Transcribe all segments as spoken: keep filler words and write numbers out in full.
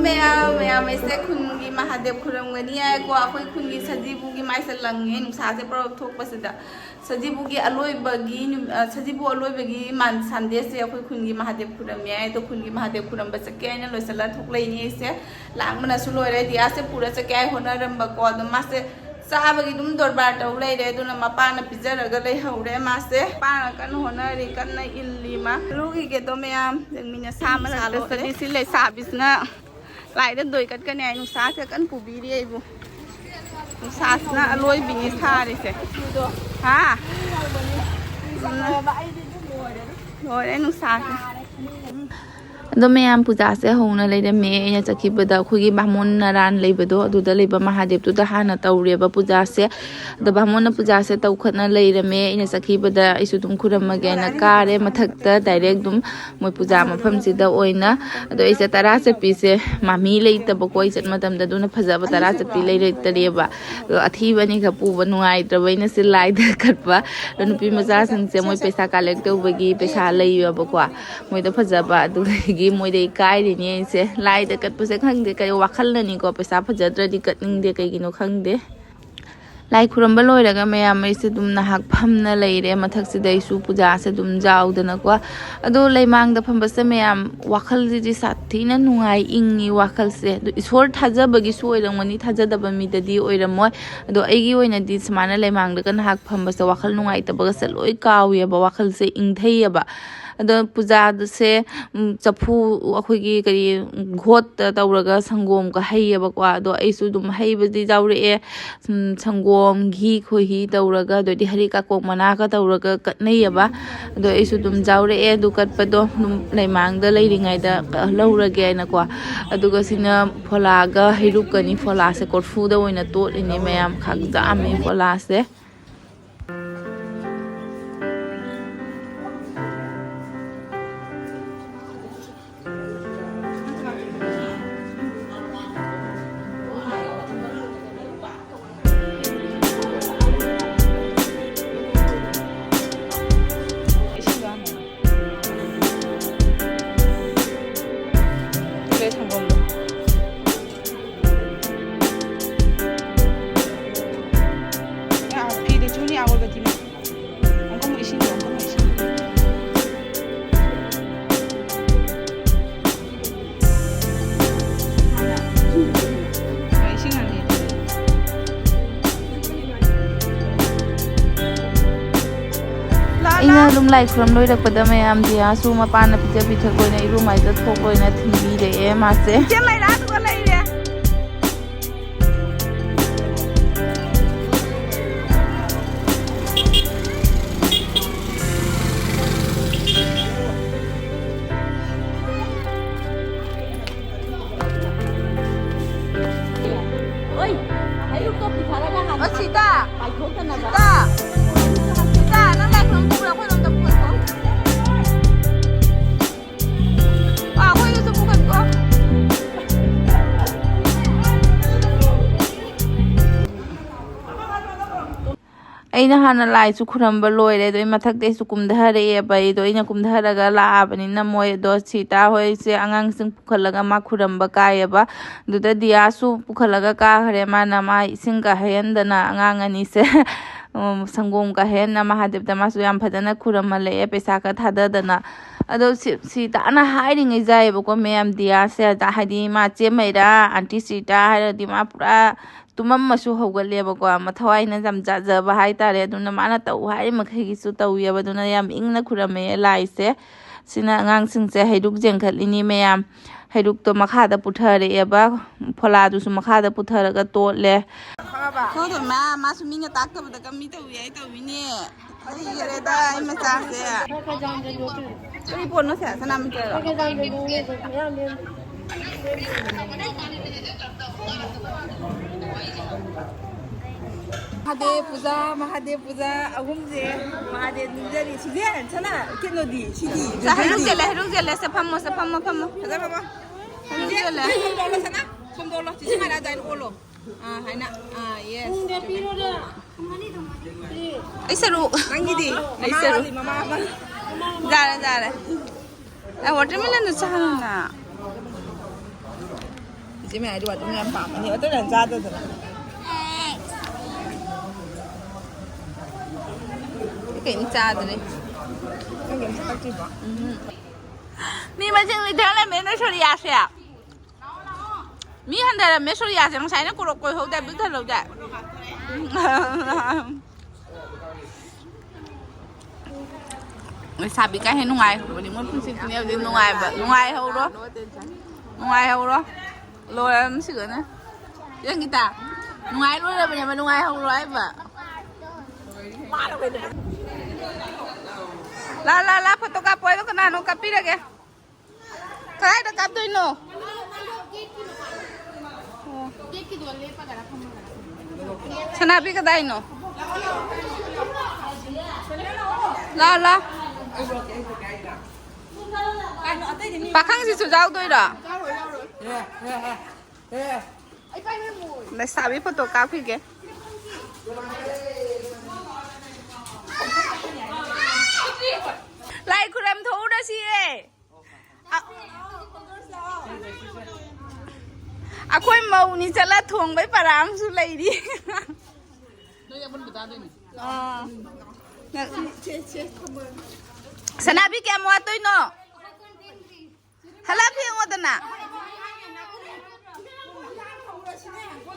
ꯃꯌꯥꯝ ꯃꯌꯥꯝ ꯑꯩꯁꯦ ꯈꯨꯟꯒꯤ ꯃꯍꯥꯗꯦꯕ ꯈꯨꯔꯝꯒꯅꯤ ꯍꯥꯏꯀꯣ꯫ ꯑꯩꯈꯣꯏ ꯈꯨꯟꯒꯤ ꯁꯖꯤꯕꯨꯒꯤ ꯃꯥꯏꯁꯦ ꯂꯪꯉꯦ, ꯅꯨꯡꯁꯥꯁꯦ ꯄꯔꯞ ꯊꯣꯛꯄꯁꯤꯗ꯫ ꯁꯖꯤꯕꯨꯒꯤ ꯑꯂꯣꯏꯕꯒꯤ ꯅꯨ- ꯑ, ꯁꯖꯤꯕꯨ ꯑꯂꯣꯏꯕꯒꯤ ꯃꯥꯟ ꯁꯟꯗꯦꯁꯦ ꯑꯩꯈꯣꯏ ꯈꯨꯟꯒꯤ ꯃꯍꯥꯗꯦꯕ ꯈꯨꯔꯝꯃꯦ ꯍꯥꯏ꯫ ꯑꯗꯣ ꯈꯨꯟꯒꯤ ꯃꯍꯥꯗꯦꯕ ꯈꯨꯔꯝꯕ ꯆꯠꯀꯦ ꯍꯥꯏꯅ ꯂꯣꯏꯁꯤꯜꯂ ꯊꯣꯛꯂꯛꯏꯅꯦ ꯑꯩꯁꯦ꯫ ꯂꯥꯡꯕꯅꯁꯨ ꯂꯣꯏꯔꯦ꯫ ꯗꯤꯌꯥꯁꯦ ꯄꯨꯔ ꯆꯠꯀꯦ ꯍꯥꯏ ꯍꯣꯠꯅꯔꯝꯕꯀꯣ, ꯑꯗꯣ ꯃꯥꯁꯦ ꯆꯥꯕꯒꯤ ꯑꯗꯨꯝ ꯗꯣꯔꯕꯥꯔ ꯇꯧ ꯂꯩꯔꯦ꯫ ꯑꯗꯨꯅ ꯃꯄꯥꯅ ꯄꯤꯖꯔꯒ ꯂꯩꯍꯧꯔꯦ꯫ ꯃꯥꯁꯦ ꯃꯄꯥꯅ ꯀꯟꯅ ꯍꯣꯠꯅꯔꯤ, ꯀꯟꯅ ꯏꯜꯂꯤ꯫ ꯃꯥ ꯂꯨꯈꯤꯒꯦꯗꯣ ꯃꯌꯥꯝ ꯌꯦꯡꯃꯤꯟꯅ ꯁꯥ ꯃꯔꯛꯇ ꯆꯠꯂꯤ꯫ ꯁꯤ ꯂꯩꯁꯥꯕꯤꯁꯤꯅ ꯂꯥꯏꯗ ꯗꯣꯏ ꯀꯠꯀꯅꯤ ꯍꯥꯏ꯫ ꯅꯨꯡꯁꯥꯁꯦ ꯀꯟꯅ ꯄꯨꯕꯤꯔꯤ ꯑꯩꯕꯨ꯫ ꯅꯨꯡꯁꯥꯁꯤꯅ ꯑꯂꯣꯏꯕꯤꯅꯤ ꯁꯥꯔꯤꯁꯦ꯫ ꯍꯥ? ꯂꯣꯏꯔꯦ ꯅꯨꯡꯁꯥꯁꯦ꯫ ꯑꯗꯣ ꯃꯌꯥꯝ, ꯄꯨꯖꯥꯁꯦ ꯍꯧꯅ ꯂꯩꯔꯝꯃꯦ꯫ ꯑꯩꯅ ꯆꯠꯈꯤꯕꯗ ꯑꯩꯈꯣꯏꯒꯤ ꯕꯥꯃꯣꯟ ꯅꯔꯥꯟ ꯂꯩꯕꯗꯣ, ꯑꯗꯨꯗ ꯂꯩꯕ ꯃꯍꯥꯗꯦꯕꯇꯨꯗ ꯍꯥꯟꯅ ꯇꯧꯔꯦꯕ ꯄꯨꯖꯥꯁꯦ꯫ ꯑꯗꯣ ꯕꯥꯃꯣꯟꯅ ꯄꯨꯖꯥꯁꯦ ꯇꯧꯈꯠꯅ ꯂꯩꯔꯝꯃꯦ꯫ ꯑꯩꯅ ꯆꯠꯈꯤꯕꯗ ꯑꯩꯁꯨ ꯑꯗꯨꯝ ꯈꯨꯔꯝꯃꯒꯦꯅ ꯀꯥꯔꯦ ꯃꯊꯛꯇ, ꯗꯥꯏꯔꯦꯛ ꯑꯗꯨꯝ ꯃꯣꯏ ꯄꯨꯖꯥ ꯃꯐꯝꯁꯤꯗ ꯑꯣꯏꯅ꯫ ꯑꯗꯣ ꯑꯩꯁꯦ ꯇꯔꯥ ꯆꯠꯄꯤꯁꯦ ꯃꯃꯤ ꯂꯩꯇꯕꯀꯣ, ꯑꯩ ꯆꯠ ꯃꯇꯝꯗ, ꯑꯗꯨꯅ ꯐꯖꯕ ꯇꯔꯥ ꯆꯠꯄꯤ ꯂꯩꯔꯛꯇꯔꯦꯕ꯫ ꯑꯗꯣ ꯑꯊꯤꯕ ꯑꯅꯤꯈꯛ ꯄꯨꯕ ꯅꯨꯡꯉꯥꯏꯇ꯭ꯔꯕ ꯑꯩꯅ ꯁꯤ ꯂꯥꯏꯗ ꯀꯠꯄ꯫ ꯑꯗꯣ ꯅꯨꯄꯤ ꯃꯆꯥꯁꯤꯡꯁꯦ ꯃꯣꯏ ꯄꯩꯁꯥ ꯀꯂꯦꯛ ꯇꯧꯕꯒꯤ ꯄꯩꯁꯥ ꯂꯩꯌꯦꯕꯀꯣ꯫ ꯃꯣꯏꯗ ꯐꯖꯕ ꯑꯗꯨꯗꯒꯤ ꯃꯣꯏꯗ ꯏꯀꯥꯏꯔꯤꯅꯦ ꯑꯩꯁꯦ꯫ ꯂꯥꯏꯗ ꯀꯠꯄꯁꯦ ꯈꯪꯗꯦ ꯀꯩ ꯋꯥꯈꯜꯅꯅꯤꯀꯣ, ꯄꯩꯁꯥ ꯐꯖꯗ꯭ꯔꯗꯤ ꯀꯠꯅꯤꯡꯗꯦ, ꯀꯩꯒꯤꯅꯣ ꯈꯪꯗꯦ꯫ ꯂꯥꯏ ꯈꯨꯔꯝꯕ ꯂꯣꯏꯔꯒ ꯃꯌꯥꯝ ꯑꯩꯁꯦ ꯑꯗꯨꯝ ꯅꯍꯥꯛ ꯐꯝꯅ ꯂꯩꯔꯦ꯫ ꯃꯊꯛꯁꯤꯗ ꯑꯩꯁꯨ ꯄꯨꯖꯥꯁꯦ ꯑꯗꯨꯝ ꯌꯥꯎꯗꯅꯀꯣ꯫ ꯑꯗꯣ ꯂꯩꯃꯥꯡꯗ ꯐꯝꯕꯁꯦ ꯃꯌꯥꯝ ꯋꯥꯈꯜꯁꯤꯗꯤ ꯁꯥꯊꯤꯅ ꯅꯨꯡꯉꯥꯏ, ꯏꯪꯉꯤ ꯋꯥꯈꯜꯁꯦ꯫ ꯑꯗꯣ ꯏꯁꯣꯔ ꯊꯥꯖꯕꯒꯤꯁꯨ ꯑꯣꯏꯔꯝꯒꯅꯤ, ꯊꯥꯖꯗꯕ ꯃꯤꯗꯗꯤ ꯑꯣꯏꯔꯝꯃꯣꯏ꯫ ꯑꯗꯣ ꯑꯩꯒꯤ ꯑꯣꯏꯅꯗꯤ ꯁꯨꯃꯥꯏꯅ ꯂꯩꯃꯥꯡꯗꯒ ꯅꯍꯥꯛ ꯐꯝꯕꯁꯦ ꯋꯥꯈꯜ ꯅꯨꯡꯉꯥꯏꯇꯕꯒꯁꯦ ꯂꯣꯏ ꯀꯥꯎꯏꯑꯕ, ꯋꯥꯈꯜꯁꯦ ꯏꯪꯊꯩꯑꯕ꯫ ꯑꯗꯣ ꯄꯨꯖꯥꯁꯦ, ꯎꯝ, ꯆꯐꯨ, ꯑꯩꯈꯣꯏꯒꯤ ꯀꯔꯤ, ꯘꯣꯠꯇ ꯇꯧꯔꯒ ꯁꯪꯒꯣꯝꯒ ꯍꯩꯌꯦꯕꯀꯣ꯫ ꯑꯗꯣ ꯑꯩꯁꯨ ꯑꯗꯨꯝ ꯍꯩꯕꯗꯤ ꯌꯥꯎꯔꯛꯑꯦ꯫ ꯎꯝ, ꯁꯪꯒꯣꯝ, ꯘꯤ, ꯈꯣꯏꯍꯤ ꯇꯧꯔꯒ, ꯑꯗꯩꯗꯤ ꯍꯔꯤ ꯀꯥꯀꯣꯛ ꯃꯅꯥꯒ ꯇꯧꯔꯒ ꯀꯠꯅꯩꯌꯦꯕ꯫ ꯑꯗꯣ ꯑꯩꯁꯨ ꯑꯗꯨꯝ ꯌꯥꯎꯔꯛꯑꯦ꯫ ꯑꯗꯨ ꯀꯠꯄꯗꯣ ꯑꯗꯨꯝ ꯂꯩꯃꯥꯡꯗ ꯂꯩꯔꯤꯉꯩꯗ ꯂꯧꯔꯒꯦ ꯍꯥꯏꯅꯀꯣ꯫ ꯑꯗꯨꯒ ꯁꯤꯅ ꯐꯣꯂꯥꯒ ꯍꯩꯔꯨꯛꯀꯅꯤ꯫ ꯐꯣꯂꯥꯁꯦ ꯀꯣꯔꯐꯨꯗ ꯑꯣꯏꯅ ꯇꯣꯠꯂꯤꯅꯦ ꯃꯌꯥꯝ, ꯈꯥꯛ ꯆꯥꯝꯃꯤ ꯐꯣꯂꯥꯁꯦ꯫ ꯏꯁꯤꯡꯗꯣ ꯍꯥꯟꯅ꯫ ꯀꯨꯂꯦ ꯁꯪꯒꯣꯝꯗꯣ꯫ ꯑꯩꯅ ꯑꯗꯨꯝ ꯂꯥꯏ ꯈꯨꯔꯝ ꯂꯣꯏꯔꯛꯄꯗ ꯃꯌꯥꯝ ꯗꯤꯌꯥꯁꯨ ꯃꯄꯥꯟꯅ ꯄꯤꯖ ꯄꯤꯊꯛ ꯑꯣꯏꯅ ꯏꯔꯨ ꯃꯥꯏꯗ ꯊꯣꯛ ꯑꯣꯏꯅ ꯊꯤꯟꯕꯤꯔꯛꯑꯦ ꯃꯥꯁꯦ꯫ ꯏꯆꯦ ꯃꯩꯔꯥꯗꯨꯒ ꯂꯩꯔꯦ꯫ ꯑꯣꯏ, ꯍꯩꯔꯨꯛꯇꯣ ꯄꯨꯊꯔꯒ ꯍꯥꯟꯅ ꯑꯣ, ꯁꯤꯇꯥ꯫ ꯄꯥꯏꯊꯣꯛꯇꯅꯕ꯫ ꯁꯤꯇꯥ꯫ ꯁꯤꯇꯥ, ꯅꯪ ꯂꯥꯏ ꯈꯨꯔꯨꯝ ꯄꯨꯔꯣ, ꯑꯩꯈꯣꯏꯔꯣꯝꯗ ꯄꯨꯈꯠꯈꯣ꯫ ꯑꯥ, ꯑꯩꯈꯣꯏꯗꯁꯨ ꯄꯨꯈꯠꯈꯣ꯫ ꯑꯩꯅ ꯍꯥꯟꯅ ꯂꯥꯏꯁꯨ ꯈꯨꯔꯝꯕ ꯂꯣꯏꯔꯦ꯫ ꯑꯗꯣ ꯑꯩ ꯃꯊꯛꯇꯩꯁꯨ ꯀꯨꯝꯊꯔꯛꯑꯦꯕ꯫ ꯑꯩꯗꯣ ꯑꯩꯅ ꯀꯨꯝꯊꯔꯒ ꯂꯥꯛꯑꯕꯅꯤꯅ ꯃꯣꯏ ꯑꯗꯣ ꯁꯤꯇꯥ ꯍꯣꯏꯁꯦ ꯑꯉꯥꯡꯁꯤꯡ ꯄꯨꯈꯠꯂꯒ ꯃꯥ ꯈꯨꯔꯝꯕ ꯀꯥꯏꯌꯦꯕ꯫ ꯑꯗꯨꯗ ꯗꯤꯌꯥꯁꯨ ꯄꯨꯈꯠꯂꯒ ꯀꯥꯈ꯭ꯔꯦ꯫ ꯃꯥꯅ ꯃꯥ ꯏꯁꯤꯡ ꯀꯥꯍꯩꯍꯟꯗꯅ ꯑꯉꯥꯡ ꯑꯅꯤꯁꯦ, ꯎꯝ, ꯁꯪꯒꯣꯝ ꯀꯥꯍꯩꯍꯟꯅ ꯃꯍꯥꯗꯦꯕꯇ ꯃꯥꯁꯨ ꯌꯥꯝ ꯐꯖꯅ ꯈꯨꯔꯝꯍꯜꯂꯛꯑꯦ, ꯄꯩꯁꯥ ꯈꯔ ꯊꯥꯗꯗꯅ꯫ ꯑꯗꯣ ꯁꯤ, ꯁꯤꯇꯥꯅ ꯍꯥꯏꯔꯤꯉꯩ ꯖꯥꯏꯌꯦꯕꯀꯣ, ꯃꯌꯥꯝ ꯗꯤꯌꯥꯁꯦ꯫ ꯑꯗ ꯍꯥꯏꯗꯤ ꯃꯥ ꯆꯦ ꯃꯩꯔꯥ, ꯑꯟꯇꯤ ꯁꯤꯇꯥ ꯍꯥꯏꯔꯗꯤ ꯃꯥ ꯄꯨꯔꯥ ꯇꯨꯝꯃꯝꯃꯁꯨ ꯍꯧꯒꯠꯂꯦꯕꯀꯣ, ꯃꯊꯋꯥꯏꯅ ꯌꯥꯝ ꯆꯥꯖꯕ ꯍꯥꯏꯇꯥꯔꯦ꯫ ꯑꯗꯨꯅ ꯃꯥꯅ ꯇꯧ ꯍꯥꯏꯔꯤ ꯃꯈꯩꯒꯤꯁꯨ ꯇꯧꯋꯦꯕ꯫ ꯑꯗꯨꯅ ꯌꯥꯝ ꯏꯪꯅ ꯈꯨꯔꯝꯃꯦ ꯂꯥꯏꯁꯦ꯫ ꯁꯤꯅ ꯑꯉꯥꯡꯁꯤꯡꯁꯦ ꯍꯩꯔꯨꯛ ꯆꯦꯟꯈꯠꯂꯤꯅꯤ ꯃꯌꯥꯝ꯫ ꯍꯩꯔꯨꯛꯇꯣ ꯃꯈꯥꯗ ꯄꯨꯊꯔꯛꯑꯦꯕ, ꯐꯣꯂꯥꯗꯨꯁꯨ ꯃꯈꯥꯗ ꯄꯨꯊꯔꯒ ꯇꯣꯠꯂꯦ꯫ ꯈꯪꯗꯦ, ꯃꯥ, ꯃꯥꯁꯨ ꯃꯤꯅ ꯇꯥꯛꯇꯕꯗ ꯀꯃꯤ ꯇꯧꯏ ꯍꯥꯏ ꯇꯧꯏꯅꯦ꯫ ꯍꯩꯈꯔꯦꯗ ꯑꯩ ꯃꯆꯥꯁꯦ꯫ ꯀꯔꯤ ꯄꯣꯠꯅꯣ ꯁꯦ, ꯁꯅꯥꯃꯍꯤꯔꯣ? ꯃꯍꯥꯗꯦꯕ ꯄꯨꯖꯥ, ꯃꯍꯥꯗꯦꯕ ꯄꯨꯖꯥ ꯑꯍꯨꯝꯁꯦ꯫ ꯃꯍꯥꯗꯦꯕ ꯅꯤꯡꯖꯔꯤ꯫ ꯁꯤꯁꯦ ꯁꯅꯥ ꯀꯩꯅꯣꯗꯤ, ꯁꯤꯗꯤ꯫ ꯁꯦ, ꯍꯩꯔꯨꯛ ꯆꯦꯜꯂꯦ, ꯍꯩꯔꯨꯛ ꯆꯦꯜꯂꯦ꯫ ꯁꯦ, ꯐꯝꯃꯣ, ꯁꯦ, ꯐꯝꯃꯣ, ꯐꯝꯃꯣ꯫ ꯐꯖ, ꯐꯝꯃꯣ꯫ ꯍꯩꯔꯨꯛ ꯆꯦꯜꯂꯦ꯫ ꯁꯣꯝꯗ ꯑꯣꯜꯂꯣ, ꯁꯅꯥ꯫ ꯁꯣꯝꯗ ꯑꯣꯜꯂꯣ꯫ ꯆꯤꯆꯦ ꯃꯥꯅ ꯑꯗꯥꯏꯅ ꯑꯣꯜꯂꯣ꯫ ꯑꯥ, ꯍꯥꯏꯅ꯫ ꯑꯥ, ꯌꯦꯁ꯫ ꯑꯩ ꯁꯔꯨꯛ꯫ ꯅꯪꯒꯤꯗꯤ? ꯑꯩ ꯁꯔꯨꯛ꯫ ꯃꯃꯥ ꯑꯃ꯫ ꯌꯥꯔꯦ, ꯌꯥꯔꯦ꯫ ꯑꯦ, ꯋꯥꯇꯔꯃꯦꯂꯟꯗꯣ ꯆꯥꯔꯣꯅ꯫ ꯏꯆꯦ ꯃꯌꯥꯏꯗꯤ ꯋꯥꯇꯔꯃꯦꯂꯟ ꯄꯥꯝꯃꯅꯤ꯫ ꯋꯥꯇꯔꯃꯦꯂꯟ ꯆꯥꯗꯗꯅ꯫ ꯑꯩ ꯀꯩꯝ ꯆꯥꯗ꯭ꯔꯤ꯫ ꯅꯪ ꯀꯩꯝ ꯆꯥꯔꯛꯇ꯭ꯔꯤꯕꯣ? ꯎꯝ꯫ ꯃꯤ ꯃꯁꯤꯡ ꯂꯩꯇ꯭ꯔ ꯂꯩꯔꯝꯃꯦ ꯅꯣꯏ ꯁꯣꯔꯤꯌꯥꯁꯦ꯫ ꯃꯤ ꯍꯟꯊꯔꯝꯃꯦ ꯁꯣꯔꯤꯌꯥꯁꯦ꯫ ꯉꯁꯥꯏꯅ ꯀꯣꯔꯣꯛ ꯀꯣꯏꯍꯧꯗꯦ, ꯄꯤꯛ ꯊꯜꯍꯧꯗꯦ꯫ ꯎꯝ꯫ ꯂꯩꯁꯥꯕꯤ ꯀꯥꯏ ꯍꯦꯟꯅ ꯅꯨꯡꯉꯥꯏꯍꯧꯕꯅꯤ ꯃꯣꯏ ꯄꯨꯟꯁꯤꯁꯤꯅꯦ ꯍꯧꯖꯤꯛ ꯅꯨꯡꯉꯥꯏꯕ꯫ ꯅꯨꯡꯉꯥꯏꯍꯧꯔꯣ, ꯅꯨꯡꯉꯥꯏꯍꯧꯔꯣ꯫ ꯂꯣꯏꯔꯝꯁꯤꯒꯅꯦ ꯌꯦꯡꯒꯤꯇꯥ꯫ ꯅꯨꯡꯉꯥꯏ ꯂꯣꯏꯔꯕꯅꯦꯕ ꯅꯨꯡꯉꯥꯏꯍꯧꯔꯣ ꯍꯥꯏꯕ꯫ ꯂꯥ ꯂꯥ ꯂꯥ, ꯐꯣꯇꯣ ꯀꯥꯞꯄꯣ ꯍꯥꯏꯗꯣ ꯀꯅꯥꯅꯣ? ꯀꯥꯞꯄꯤꯔꯒꯦ꯫ ꯀꯗꯥꯏꯗ ꯀꯥꯞꯇꯣꯏꯅꯣ? ꯑꯣ꯫ ꯁꯅꯥꯕꯤ ꯀꯗꯥꯏꯅꯣ? ꯂꯥ ꯂꯥ꯫ ꯄꯥꯈꯪꯁꯤꯁꯨ ꯌꯥꯎꯗꯣꯏꯔꯣ? ꯂꯩꯁꯥꯕꯤ ꯐꯣꯇꯣ ꯀꯥꯞꯈꯤꯒꯦ꯫ ꯂꯥꯏ ꯈꯨꯔꯝ ꯊꯣꯛꯎꯔꯁꯤꯌꯦ꯫ ꯑ-, ꯑꯩꯈꯣꯏ ꯃꯧꯅꯤ ꯆꯠꯂ ꯊꯣꯡꯕꯩ ꯄꯔꯥ ꯑꯃꯁꯨ ꯂꯩꯔꯤ꯫ ꯑꯥ꯫ ꯁꯅꯥꯕꯤ ꯀꯌꯥꯝ ꯋꯥꯠꯇꯣꯏꯅꯣ? ꯍꯜꯂ ꯐꯦꯡꯉꯣꯗꯅ꯫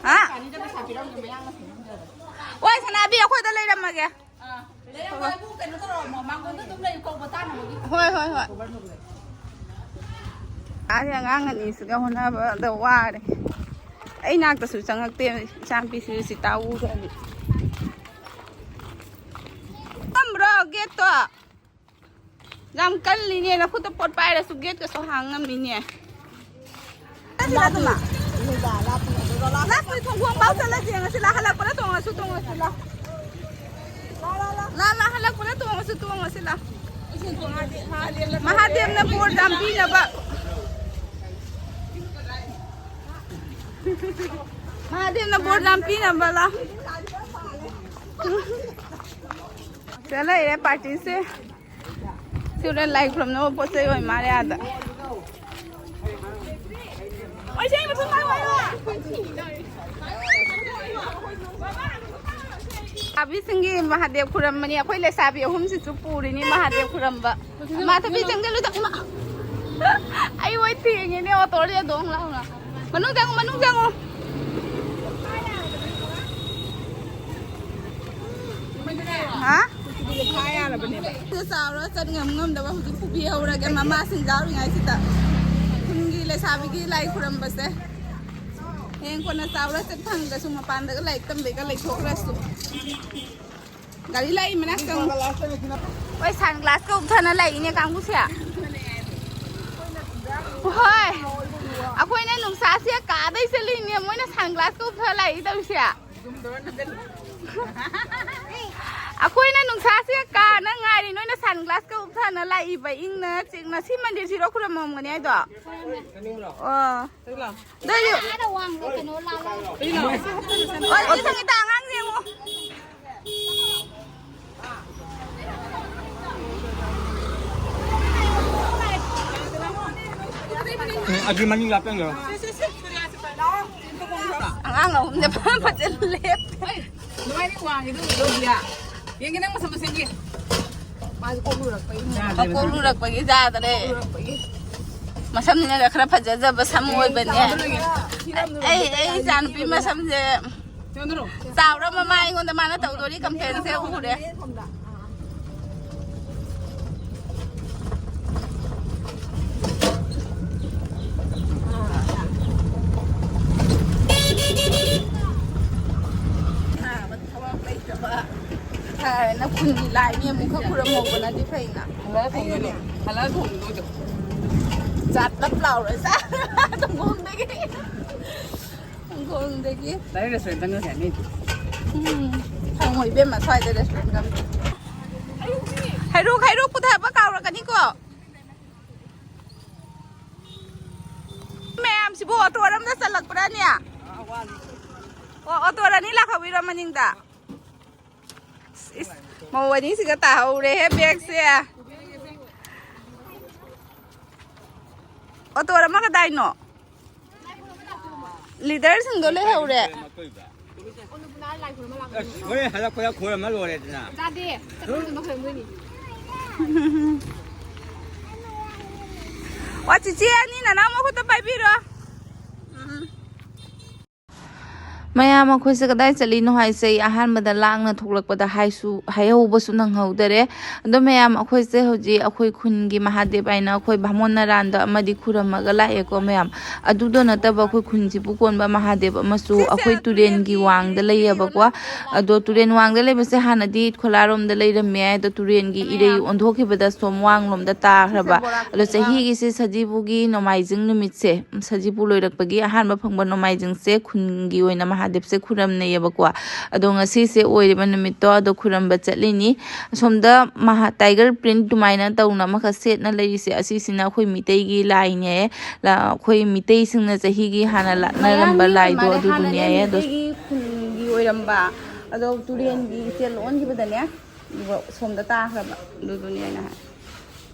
ꯍꯥ? ꯍꯣꯏ, ꯁꯅꯥꯕꯤ, ꯑꯩꯈꯣꯏꯗ ꯂꯩꯔꯝꯃꯒꯦ꯫ ꯍꯣꯏ, ꯍꯣꯏ, ꯍꯣꯏ꯫ ꯑꯥꯗꯤ ꯑꯉꯥꯡ ꯑꯅꯤꯁꯤꯒ ꯍꯣꯠꯅꯕꯗ ꯋꯥꯔꯦ꯫ ꯑꯩ ꯅꯥꯛꯇꯁꯨ ꯆꯪꯉꯛꯇꯦ, ꯏꯆꯥꯅꯨꯄꯤꯁꯤꯁꯨ ꯁꯤ ꯇꯥꯛꯎꯗ꯭ꯔꯗꯤ꯫ ꯇꯝꯕ꯭ꯔꯣ ꯒꯦꯠꯇꯣ? ꯌꯥꯝ ꯀꯜꯂꯤꯅꯦ, ꯅꯈꯨꯠꯇ ꯄꯣꯠ ꯄꯥꯏꯔꯁꯨ ꯒꯦꯠꯀꯁꯨ ꯍꯥꯡ ꯉꯝꯃꯤꯅꯦ꯫ ꯂꯥꯞꯄꯨ, ꯊꯣꯡꯈꯣꯡ ꯐꯥꯎ ꯆꯠꯂꯁꯤ, ꯉꯁꯤ ꯂꯥ ꯍꯜꯂꯛꯄꯗ ꯇꯣꯡꯉꯁꯨ ꯇꯣꯡꯉꯁꯤ ꯂꯥ꯫ ꯂꯥ, ꯂꯥ, ꯍꯜꯂꯛꯄꯗ ꯇꯣꯡꯉꯁꯨ ꯇꯣꯡꯉꯁꯤ ꯂꯥ꯫ ꯃꯍꯥꯗꯦꯕꯅ ꯕꯣꯔ ꯌꯥꯝ ꯄꯤꯅꯕ꯫ ꯃꯍꯥꯗꯦꯕꯅ ꯕꯣꯔ ꯌꯥꯝ ꯄꯤꯅꯕ ꯂꯥ꯫ ꯁꯤꯗ ꯂꯩꯔꯦ ꯄꯥꯔꯇꯤꯁꯦ꯫ ꯁꯤ ꯍꯣꯔꯦꯟ ꯂꯥꯏ ꯈꯨꯔꯨꯝꯅꯕ ꯄꯣꯠ ꯆꯩ ꯑꯣꯏ ꯃꯥꯜꯂꯦ ꯑꯥꯗ꯫ ꯂꯩꯁꯥꯕꯤꯁꯤꯡꯒꯤ ꯃꯍꯥꯗꯦꯕ ꯈꯨꯔꯝꯕꯅꯤ꯫ ꯑꯩꯈꯣꯏ ꯂꯩꯁꯥꯕꯤ ꯑꯍꯨꯝꯁꯤꯁꯨ ꯄꯨꯔꯤꯅꯤ ꯃꯍꯥꯗꯦꯕ ꯈꯨꯔꯝꯕ꯫ ꯃꯥ ꯊꯕꯤ ꯆꯪꯁꯤꯜꯂꯨ ꯇꯞꯅ꯫ ꯑꯩ ꯍꯣꯏ ꯊꯦꯡꯉꯦꯅꯦ, ꯑꯣꯇꯣꯗ ꯗꯣꯡ ꯂꯥꯎꯅ꯫ ꯃꯅꯨꯡ ꯆꯪꯉꯨ, ꯃꯅꯨꯡ ꯆꯪꯉꯨ꯫ ꯍꯥ? ꯐꯥ ꯌꯥꯔꯕꯅꯦꯕ꯫ ꯆꯥꯎꯔ ꯆꯠ ꯉꯝ ꯉꯝꯗꯕ ꯍꯧꯖꯤꯛ ꯄꯨꯕꯤꯍꯧꯔꯒꯦ ꯃꯃꯥꯁꯤꯡ ꯌꯥꯎꯔꯤꯉꯩꯁꯤꯗ꯫ ꯈꯨꯟꯒꯤ ꯂꯩꯁꯥꯕꯤꯒꯤ ꯂꯥꯏ ꯈꯨꯔꯝꯕꯁꯦ ꯍꯌꯦꯡ ꯀꯣꯟꯅ ꯆꯥꯎꯔ ꯆꯠ ꯐꯪꯗ꯭ꯔꯁꯨ ꯃꯄꯥꯟꯗꯒ ꯂꯥꯏꯔꯤꯛ ꯇꯝꯕꯩꯒ ꯂꯩꯊꯣꯛꯈ꯭ꯔꯁꯨ꯫ ꯒꯥꯔꯤ ꯂꯥꯛꯏ ꯃꯅꯥꯛꯇ ꯑꯃꯨꯛ꯫ ꯍꯣꯏ, ꯁꯟ ꯒ꯭ꯂꯥꯁꯀ ꯎꯞꯊꯅ ꯂꯥꯛꯏꯅꯦ ꯀꯥꯡꯕꯨꯁꯦ꯫ ꯍꯣꯏ, ꯑꯩꯈꯣꯏꯅ ꯅꯨꯡꯁꯥꯁꯦ ꯀꯥꯗꯩ ꯆꯠꯂꯤꯅꯦ, ꯃꯣꯏꯅ ꯁꯟ ꯒ꯭ꯂꯥꯁꯀ ꯎꯞꯊ ꯂꯥꯛꯏ ꯇꯧꯔꯤꯁꯦ꯫ ꯑꯩꯈꯣꯏꯅ ꯅꯨꯡꯁꯥꯁꯦ ꯀꯥꯅ ꯉꯥꯏꯔꯤ, ꯅꯣꯏꯅ ꯁꯟ ꯒ꯭ꯂꯥꯁꯀ ꯎꯞꯊꯅ ꯂꯥꯛꯏꯕ, ꯏꯪꯅ ꯆꯤꯛꯅ꯫ ꯁꯤ ꯃꯟꯗꯤꯔꯁꯤꯔꯣ ꯈꯨꯔꯨꯝꯃꯝꯒꯅꯤ ꯍꯥꯏꯗꯣ? ꯑꯣ꯫ ꯑꯗꯨꯏꯁꯨ ꯑꯥꯗ ꯋꯥꯡꯕ ꯀꯩꯅꯣ ꯂꯥꯜꯂꯣ꯫ ꯀꯩꯅꯣ? ꯑꯣ, ꯁꯤ ꯁꯪꯒꯤꯇꯥ ꯑꯉꯥꯡꯁꯦ ꯌꯦꯡꯉꯣ꯫ ꯎꯝ, ꯑꯗꯨ ꯃꯅꯤꯡ ꯂꯥꯞꯄꯦ ꯌꯦꯡꯉꯣ꯫ ꯑꯉꯥꯡ ꯑꯍꯨꯝꯁꯦ ꯐꯖꯅ ꯐꯖꯅ ꯂꯦꯞꯄꯦ꯫ ꯑꯗꯨꯃꯥꯏꯅ ꯋꯥꯡꯉꯤꯗꯨ ꯎꯗ꯭ꯔꯣ, ꯕꯤꯌꯥ? ꯌꯦꯡꯒꯦ, ꯅꯪ ꯃꯁꯝ ꯃꯁꯝ ꯌꯦꯡꯒꯦ꯫ ꯃꯥꯁꯨ ꯀꯣꯛ ꯂꯨꯔꯛꯄꯒꯤ꯫ ꯌꯥꯗ꯭ꯔꯦ꯫ ꯀꯣꯛ ꯂꯨꯔꯛꯄꯒꯤ꯫ ꯃꯁꯝꯁꯤꯅꯒ ꯈꯔ ꯐꯖꯖꯕ ꯁꯝ ꯑꯣꯏꯕꯅꯦ꯫ ꯑꯩ, ꯑꯩ ꯏꯆꯥꯅꯨꯄꯤ ꯃꯁꯝꯁꯦ ꯆꯥꯎꯔ ꯃꯃꯥ ꯑꯩꯉꯣꯟꯗ ꯃꯥꯅ ꯇꯧꯗꯣꯔꯤ ꯀꯝꯄ꯭ꯂꯦꯟꯁꯦ ꯎꯔꯦ꯫ ꯊꯕꯛ ꯂꯩꯇꯕ꯫ ꯍꯥꯏꯅ ꯈꯨꯟꯒꯤ ꯂꯥꯏꯅꯤ ꯑꯃꯨꯛꯈꯛ ꯈꯨꯔꯝꯍꯧꯕꯅꯗꯤ ꯐꯩꯅ꯫ ꯍꯜꯂꯛꯑ ꯊꯣꯡꯗꯣꯏꯗꯣ꯫ ꯖꯥꯠ ꯂꯞ ꯂꯥꯎꯔ ꯆꯥ-, ꯊꯣꯡꯈꯣꯡꯗꯒꯤ꯫ ꯊꯣꯡꯈꯣꯡꯗꯒꯤ꯫ Direct restaurant ꯆꯪꯉꯁꯦ ꯍꯥꯏꯅꯩꯗꯣ꯫ ꯎꯝ꯫ ꯈꯪꯉꯣꯏ ꯏꯕꯦꯝꯃ, ꯁ꯭ꯋꯥꯏꯗ restaurant ꯑꯃ꯫ ꯍꯩꯔꯨꯛ, ꯍꯩꯔꯨꯛ ꯄꯨꯊꯕ ꯀꯥꯎꯔꯛꯀꯅꯤꯀꯣ꯫ ꯃꯌꯥꯝꯁꯤꯕꯨ ꯑꯣꯇꯣ ꯑꯃꯗ ꯆꯠꯂꯛꯄ꯭ꯔꯥꯅꯦ? ꯑꯣ, ꯑꯣꯇꯣ ꯑꯅꯤ ꯂꯥꯛꯍꯧꯋꯤꯔꯣ ꯃꯅꯤꯡꯗ? ꯏꯁ, ꯃꯧ ꯑꯅꯤꯁꯤꯒ ꯇꯥꯍꯧꯔꯦꯍꯦ ꯕꯦꯒꯁꯦ꯫ ꯑꯣꯇꯣ ꯑꯃ ꯀꯗꯥꯏꯅꯣ? ꯂꯤꯗꯔꯁꯤꯡꯗꯣ ꯂꯩꯍꯧꯔꯦ꯫ ꯑꯁ, ꯍꯣꯔꯦꯟ ꯍꯜꯂꯛꯄꯗ ꯈꯣꯏꯔꯝꯃ ꯂꯣꯏꯔꯦꯗꯅ꯫ ꯆꯥꯗꯦ꯫ ꯆꯠꯄ ꯃꯇꯝꯗ ꯈꯣꯏꯔꯝꯗꯣꯏꯅꯤ꯫ ꯋꯥ, ꯆꯤꯆꯦ ꯑꯅꯤ ꯅꯅꯥꯎ ꯃꯈꯨꯠꯇ ꯄꯥꯏꯕꯤꯔꯣ꯫ ꯎꯝ꯫ ꯃꯌꯥꯝ, ꯑꯩꯈꯣꯏꯁꯦ ꯀꯗꯥꯏ ꯆꯠꯂꯤꯅꯣ ꯍꯥꯏꯁꯦ ꯑꯩ ꯑꯍꯥꯟꯕꯗ ꯂꯥꯡꯅ ꯊꯣꯛꯂꯛꯄꯗ ꯍꯥꯏꯁꯨ ꯍꯥꯏꯍꯧꯕꯁꯨ ꯅꯪꯍꯧꯗꯔꯦ꯫ ꯑꯗꯣ ꯃꯌꯥꯝ, ꯑꯩꯈꯣꯏꯁꯦ ꯍꯧꯖꯤꯛ ꯑꯩꯈꯣꯏ ꯈꯨꯟꯒꯤ ꯃꯍꯥꯗꯦꯕ ꯍꯥꯏꯅ ꯑꯩꯈꯣꯏ ꯚꯥꯃꯣꯟ ꯅꯔꯥꯟꯗ ꯑꯃꯗꯤ ꯈꯨꯔꯝꯃꯒ ꯂꯥꯛꯑꯦꯀꯣ ꯃꯌꯥꯝ꯫ ꯑꯗꯨꯗ ꯅꯠꯇꯕ ꯑꯩꯈꯣꯏ ꯈꯨꯟꯁꯤꯕꯨ ꯀꯣꯟꯕ ꯃꯍꯥꯗꯦꯕ ꯑꯃꯁꯨ ꯑꯩꯈꯣꯏ ꯇꯨꯔꯦꯟꯒꯤ ꯋꯥꯡꯗ ꯂꯩꯌꯦꯕꯀꯣ꯫ ꯑꯗꯣ ꯇꯨꯔꯦꯟ ꯋꯥꯡꯗ ꯂꯩꯕꯁꯦ ꯍꯥꯟꯅꯗꯤ ꯈꯣꯂꯥꯔꯣꯝꯗ ꯂꯩꯔꯝꯃꯦ꯫ ꯑꯗꯣ ꯇꯨꯔꯦꯟꯒꯤ ꯏꯔꯩ ꯑꯣꯟꯊꯣꯛꯈꯤꯕꯗ ꯁꯣꯝ ꯋꯥꯡꯂꯣꯝꯗ ꯇꯥꯈ꯭ꯔꯕ꯫ ꯑꯗꯣ ꯆꯍꯤꯒꯤꯁꯦ ꯁꯖꯤꯕꯨꯒꯤ ꯅꯣꯡꯃꯥꯏꯖꯤꯡ ꯅꯨꯃꯤꯠꯁꯦ, ꯁꯖꯤꯕꯨ ꯂꯣꯏꯔꯛꯄꯒꯤ ꯑꯍꯥꯟꯕ ꯐꯪꯕ ꯅꯣꯡꯃꯥꯏꯖꯤꯡꯁꯦ ꯈꯨꯟꯒꯤ ꯑꯣꯏꯅ ꯃꯍꯥꯗꯦꯕꯁꯦ ꯈꯨꯔꯝꯅꯩꯌꯦꯕꯀꯣ꯫ ꯑꯗꯣ ꯉꯁꯤꯁꯦ ꯑꯣꯏꯔꯤꯕ ꯅꯨꯃꯤꯠꯇꯣ, ꯑꯗꯣ ꯈꯨꯔꯝꯕ ꯆꯠꯂꯤꯅꯤ꯫ ꯑꯁꯣꯝꯗ ꯃꯍꯥ-, tiger print ꯑꯗꯨꯃꯥꯏꯅ ꯇꯧꯅ ꯑꯃꯈꯛ ꯁꯦꯠꯅ ꯂꯩꯔꯤꯁꯦ, ꯑꯁꯤꯁꯤꯅ ꯑꯩꯈꯣꯏ ꯃꯤꯇꯩꯒꯤ ꯂꯥꯏꯅꯦ꯫ ꯂ-, ꯑꯩꯈꯣꯏ ꯃꯤꯇꯩꯁꯤꯡꯅ ꯆꯍꯤꯒꯤ ꯍꯥꯟꯅ ꯂꯥꯠꯅꯔꯝꯕ ꯃꯌꯥꯝꯒꯤ ꯂꯥꯏꯗꯣ ꯃꯥꯜꯂꯦ, ꯍꯥꯟꯅꯅꯦ ꯑꯗꯨꯗꯨꯅꯦ꯫ ꯑꯗꯣ ꯃꯤꯇꯩꯒꯤ ꯈꯨꯟꯒꯤ ꯑꯣꯏꯔꯝꯕ, ꯑꯗꯣ ꯇꯨꯔꯦꯟꯒꯤ ꯏꯆꯦꯜ ꯑꯣꯟꯈꯤꯕꯗꯅꯦ, ꯑꯗꯨꯒ ꯁꯣꯝꯗ ꯇꯥꯈ꯭ꯔꯕ꯫ ꯑꯗꯨꯗꯨꯅꯦ ꯑꯩꯅ ꯍꯥꯏ꯫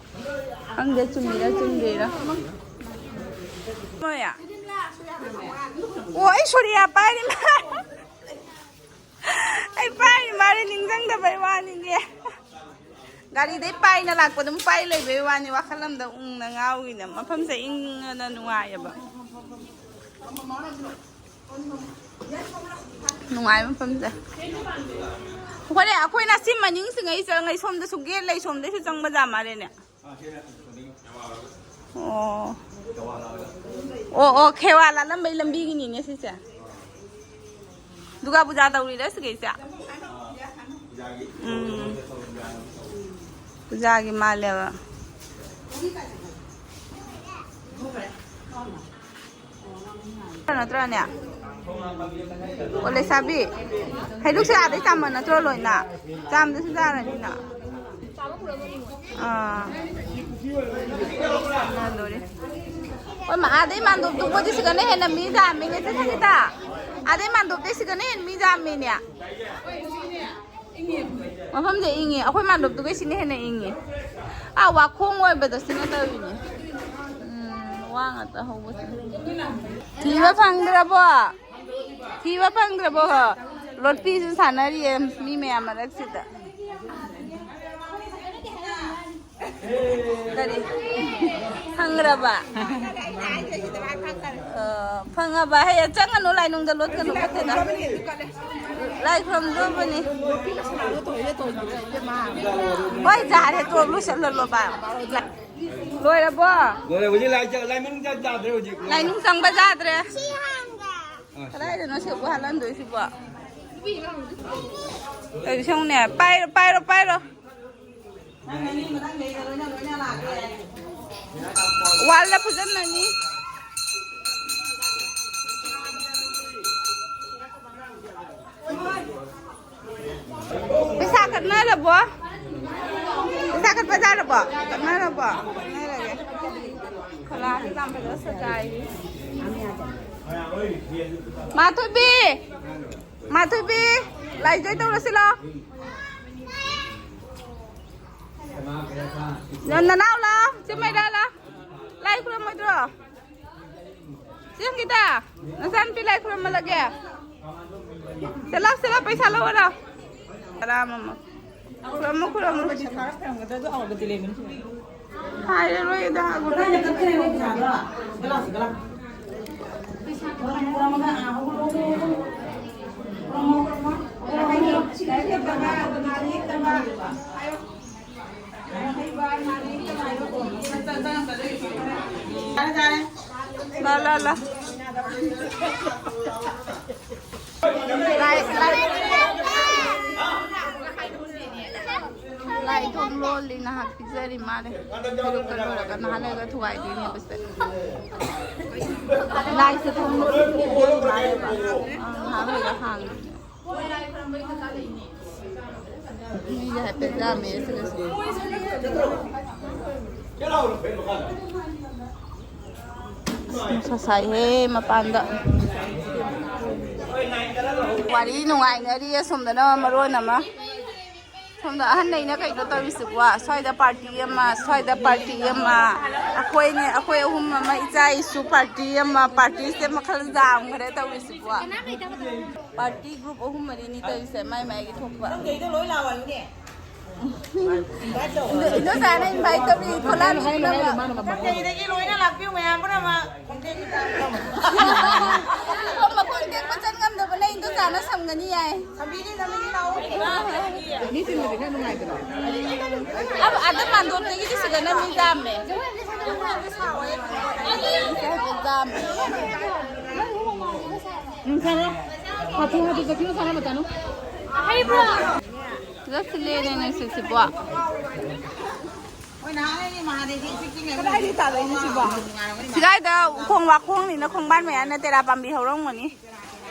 ꯈꯪꯗꯦ, ꯆꯨꯝꯃꯤꯔ ꯆꯨꯝꯗ꯭ꯔꯤꯔ꯫ ꯍꯣꯏ꯫ ꯑꯣ, ꯑꯩ ꯁꯣꯔꯤꯌꯥ ꯄꯥꯏꯔꯤ ꯃꯥ꯫ ꯑꯩ ꯄꯥꯏꯔꯤ ꯃꯥꯔꯦ, ꯅꯤꯡꯁꯤꯡꯗꯕꯩ ꯋꯥꯅꯤꯅꯦ꯫ ꯒꯥꯔꯤꯗꯩ ꯄꯥꯏꯅ ꯂꯥꯛꯄ ꯑꯗꯨꯝ ꯄꯥꯏ ꯂꯩꯕꯩ ꯋꯥꯅꯤ, ꯋꯥꯈꯜ ꯑꯃꯗ ꯎꯪꯅ ꯉꯥꯎꯔꯤꯅ꯫ ꯃꯐꯝꯁꯦ ꯏꯪꯉꯅ ꯅꯨꯡꯉꯥꯏꯌꯦꯕ꯫ ꯅꯨꯡꯉꯥꯏꯕ ꯃꯐꯝꯁꯦ꯫ ꯍꯣꯔꯦꯟ ꯑꯩꯈꯣꯏꯅ ꯁꯤ ꯃꯅꯤꯡꯁꯤꯡꯉꯩ ꯆꯪꯉꯩ ꯁꯣꯝꯗꯁꯨ gate ꯂꯩ, ꯁꯣꯝꯗꯩꯁꯨ ꯆꯪꯕ ꯖꯥ ꯃꯥꯜꯂꯦꯅꯦ꯫ ꯑꯣ꯫ ꯑꯣ, ꯑꯣ, ꯈꯦꯋꯥ ꯂꯥꯜꯂꯝꯕꯩ ꯂꯝꯕꯤꯒꯤꯅꯤꯅꯦ ꯁꯤꯁꯦ꯫ ꯗꯨꯔꯒꯥ ꯄꯨꯖꯥ ꯇꯧꯔꯤꯔ ꯁꯤꯒꯩꯁꯦ? ꯎꯝ꯫ ꯄꯨꯖꯥꯒꯤ ꯃꯥꯜꯂꯦꯕ꯫ ꯅꯠꯇ꯭ꯔꯅꯦ? ꯑꯣ, ꯂꯩꯁꯥꯕꯤ, ꯍꯩꯔꯨꯛꯁꯦ ꯑꯥꯗꯩ ꯆꯥꯝꯕ ꯅꯠꯇ꯭ꯔꯣ ꯂꯣꯏꯅ? ꯆꯥꯝꯗꯁꯨ ꯆꯥꯔꯅꯤꯅ꯫ ꯑꯥ꯫ ꯆꯥꯝꯅꯗꯣꯔꯤ꯫ ꯍꯣꯏ, ꯃꯥ, ꯑꯥꯗꯩ ꯃꯥꯟꯗꯣꯞꯇꯨꯕꯨꯗꯤ ꯁꯤꯗꯅ ꯍꯦꯟꯅ ꯃꯤ ꯌꯥꯝꯃꯤꯅꯦ, ꯆꯦ ꯁꯪꯒꯤꯇꯥ꯫ ꯑꯥꯗꯩ ꯃꯥꯟꯗꯣꯞꯇꯩ ꯁꯤꯗꯅ ꯍꯦꯟꯅ ꯃꯤ ꯌꯥꯝꯃꯤꯅꯦ꯫ ꯃꯐꯝꯁꯦ ꯏꯪꯉꯤ꯫ ꯑꯩꯈꯣꯏ ꯃꯥꯟꯗꯣꯞꯇꯨꯒꯩ ꯁꯤꯅ ꯍꯦꯟꯅ ꯏꯪꯉꯤ꯫ ꯑꯥ, ꯋꯥꯈꯣꯡ ꯑꯣꯏꯕꯗꯣ ꯁꯤꯅ ꯇꯧꯔꯤꯅꯦ꯫ ꯎꯝ, ꯋꯥ ꯉꯥꯛꯇ ꯍꯧꯕꯁꯦ꯫ ꯊꯤꯕ ꯐꯪꯗ꯭ꯔꯕꯣ? ꯊꯤꯕ ꯐꯪꯗ꯭ꯔꯕꯣ? ꯂꯣꯠꯄꯤꯁꯨ ꯁꯥꯟꯅꯔꯤꯌꯦ ꯃꯤ ꯃꯌꯥꯝ ꯃꯔꯛꯁꯤꯗ꯫ ꯀꯔꯤ? ꯈꯪꯈ꯭ꯔꯕ? ꯑ, ꯐꯪꯉꯕ? ꯍꯌꯦꯡ ꯆꯪꯒꯅꯨ, ꯂꯥꯏꯅꯨꯡꯗ ꯂꯣꯠꯀꯅꯨ, ꯐꯠꯇꯦꯗ꯫ ꯂꯥꯏ ꯈꯨꯔꯨꯝꯗ꯭ꯔꯣꯕꯅꯤ꯫ ꯍꯣꯏ, ꯌꯥꯔꯦ, ꯇꯣ, ꯂꯣꯏꯁꯜꯍꯜꯂꯣꯕ꯫ ꯂꯣꯏꯔꯕꯣ? ꯂꯣꯏꯔꯦ, ꯍꯧꯖꯤꯛ ꯂꯥꯏ ꯆ-, ꯂꯥꯏ ꯃꯅꯨꯡ ꯆꯪ ꯌꯥꯗ꯭ꯔꯦ ꯍꯧꯖꯤꯛ꯫ ꯂꯥꯏꯅꯨꯡ ꯆꯪꯕ ꯌꯥꯗ꯭ꯔꯦ꯫ ꯑ, ꯁꯤ꯫ ꯀꯗꯥꯏꯗꯅꯣ ꯁꯤꯕꯨ ꯍꯥꯜꯍꯟꯗꯣꯏꯁꯤꯕꯣ? ꯀꯩꯅꯣ ꯁꯤꯉꯨꯅꯦ, ꯄꯥꯏꯔꯣ, ꯄꯥꯏꯔꯣ, ꯄꯥꯏꯔꯣ꯫ ꯋꯥꯜꯗ ꯐꯨꯖꯟꯅꯅꯤ꯫ ꯄꯩꯁꯥ ꯀꯠꯅꯔꯕꯣ? ꯄꯩꯁꯥ ꯀꯠꯄ ꯌꯥꯔꯕꯣ? ꯀꯠꯅꯔꯕꯣ? ꯀꯠꯅꯔꯒꯦ꯫ ꯀꯂꯥꯁꯤ ꯌꯥꯝ ꯐꯖꯅ ꯁꯖꯥꯏꯔꯤ꯫ ꯃꯥꯊꯣꯏꯕꯤ! ꯃꯥꯊꯣꯏꯕꯤ! ꯂꯥꯏꯖꯣꯏ ꯇꯧꯔꯁꯤ ꯂꯥꯎ꯫ ꯅ-, ꯅꯅꯥꯎ ꯂꯥꯎ, ꯆꯦ ꯃꯩꯔꯥ ꯂꯥꯎ꯫ ꯂꯥꯏ ꯈꯨꯔꯨꯝꯃꯣꯏꯗ꯭ꯔꯣ? ꯆꯦ ꯑꯪꯒꯤꯇꯥ, ꯅꯆꯥꯅꯨꯄꯤ ꯂꯥꯏ ꯈꯨꯔꯨꯝꯍꯜꯂꯒꯦ꯫ ꯁꯦ ꯂꯥꯎ, ꯁꯦ ꯂꯥꯎ, ꯄꯩꯁꯥ ꯂꯧꯔꯣ ꯂꯥꯎ꯫ ꯇꯔꯥ ꯑꯃꯃꯝ꯫ ꯈꯨꯔꯨꯝꯃꯣ, ꯈꯨꯔꯨꯝꯃꯣ꯫ ꯍꯥꯏꯔꯔꯣꯏꯗ꯫ ꯂꯥ, ꯂꯥ, ꯂꯥ꯫ ꯂꯥꯏ, ꯂꯥꯏ꯫ ꯂꯥꯏ ꯊꯣꯡ ꯂꯣꯜꯂꯤ, ꯅꯍꯥꯛ ꯄꯤꯖꯔꯤ ꯃꯥꯜꯂꯦ꯫ ꯄꯤꯔꯨꯛꯇ ꯂꯣꯏꯔꯒ ꯅꯍꯥꯟ ꯂꯩꯔꯒ ꯊꯨꯒꯥꯏꯗꯣꯏꯅꯦꯕ ꯁꯤꯗ꯫ ꯂꯥꯏꯁꯦ ꯊꯣꯡ ꯂꯣꯜꯂꯤ ꯃꯥꯜꯂꯦꯕ꯫ ꯑꯥ, ꯅꯍꯥꯟ ꯂꯩꯔꯒ ꯍꯥꯡꯉꯤ꯫ ꯃꯤꯁꯦ ꯍꯥꯏꯐꯦꯠ ꯌꯥꯝꯃꯦ ꯁꯤꯗꯁꯨ꯫ ꯅꯨꯡꯁꯥ ꯁꯥꯏꯍꯦ ꯃꯄꯥꯟꯗ꯫ ꯋꯥꯔꯤ ꯅꯨꯡꯉꯥꯏꯅꯔꯤ ꯑꯁꯣꯝꯗꯅ ꯃꯔꯣꯟ ꯑꯃ꯫ ꯁꯣꯝꯗ ꯑꯍꯟ ꯑꯩꯅ ꯀꯩꯅꯣ ꯇꯧꯔꯤꯁꯤꯕꯣ? ꯁ꯭ꯋꯥꯏꯗ ꯄꯥꯔꯇꯤ ꯑꯃ, ꯁ꯭ꯋꯥꯏꯗ ꯄꯥꯔꯇꯤ ꯑꯃ, ꯑꯩꯈꯣꯏꯅꯦ, ꯑꯩꯈꯣꯏ ꯑꯍꯨꯝ ꯑꯃ, ꯏꯆꯥ ꯏꯁꯨ ꯄꯥꯔꯇꯤ ꯑꯃ, ꯄꯥꯔꯇꯤꯁꯦ ꯃꯈꯜ ꯌꯥꯝꯈ꯭ꯔꯦ ꯇꯧꯔꯤꯁꯤꯕꯣ꯫ ꯄꯥꯔꯇꯤ ꯒ꯭ꯔꯨꯞ ꯑꯍꯨꯝ ꯃꯔꯤꯅꯤ ꯇꯧꯔꯤꯁꯦ, ꯃꯥꯏ ꯃꯥꯏꯒꯤ ꯊꯣꯛꯄ꯫ ꯅꯪꯒꯤꯗꯣ ꯂꯣꯏ ꯂꯥꯎ ꯍꯥꯏꯌꯨꯅꯦ꯫ ꯏꯟꯗꯣ-, ꯏꯟꯗꯣꯆꯥꯅ invite ꯇꯧꯔꯤ, ꯊꯣꯛꯂꯛꯑꯅꯤ ꯄꯨꯝꯅꯃꯛ꯫ ꯀꯩꯗꯒꯤ ꯂꯣꯏꯅ ꯂꯥꯛꯄꯤꯌꯨ ꯃꯌꯥꯝ ꯄꯨꯝꯅꯃꯛ꯫ ꯈꯣꯡꯊꯦꯛ ꯈꯤꯇꯪ꯫ ꯃꯈꯣꯡ ꯇꯦꯛꯄ ꯆꯠ ꯉꯝꯗꯕ ꯂꯩ, ꯏꯟꯗꯣꯆꯥꯅ ꯁꯝꯒꯅꯤ ꯌꯥꯏ꯫ ꯁꯝꯕꯤꯅꯤ, ꯁꯝꯕꯤꯅꯤ, ꯂꯥꯛꯑꯣ꯫ ꯃꯤ ꯆꯤꯟꯕꯗꯤ ꯈꯔ ꯅꯨꯡꯉꯥꯏꯗꯅ꯫ ꯑꯗ ꯃꯥꯟꯗꯣꯞꯇꯒꯤꯗꯤ ꯁꯤꯗꯅ ꯃꯤ ꯌꯥꯝꯃꯦ꯫ ꯌꯥꯝꯃꯦ꯫ ꯎꯝ, ꯁꯥꯔꯣ꯫ ꯍꯥꯊꯨ ꯍꯥꯊꯨ ꯆꯠꯈꯤꯅꯨ, ꯁꯥꯔꯣ, ꯃꯇꯥꯅꯨ꯫ ꯍꯩꯕ꯭ꯔꯣ? ꯐꯖ ꯁꯤꯜꯂꯦꯅꯦ ꯅꯨꯡꯁꯤꯠꯁꯤꯕꯣ꯫ ꯀꯗꯥꯏꯗꯒꯤ ꯇꯥꯔꯛꯏꯅꯣ ꯁꯤꯕꯣ? ꯁꯤꯗꯥꯏꯗ ꯎꯈꯣꯡ ꯋꯥꯈꯣꯡꯅꯤꯅ ꯈꯣꯡꯕꯥꯟ ꯃꯌꯥꯅ ꯇꯦꯔꯥ ꯄꯥꯝꯕꯤ ꯍꯧꯔꯝꯒꯅꯤ꯫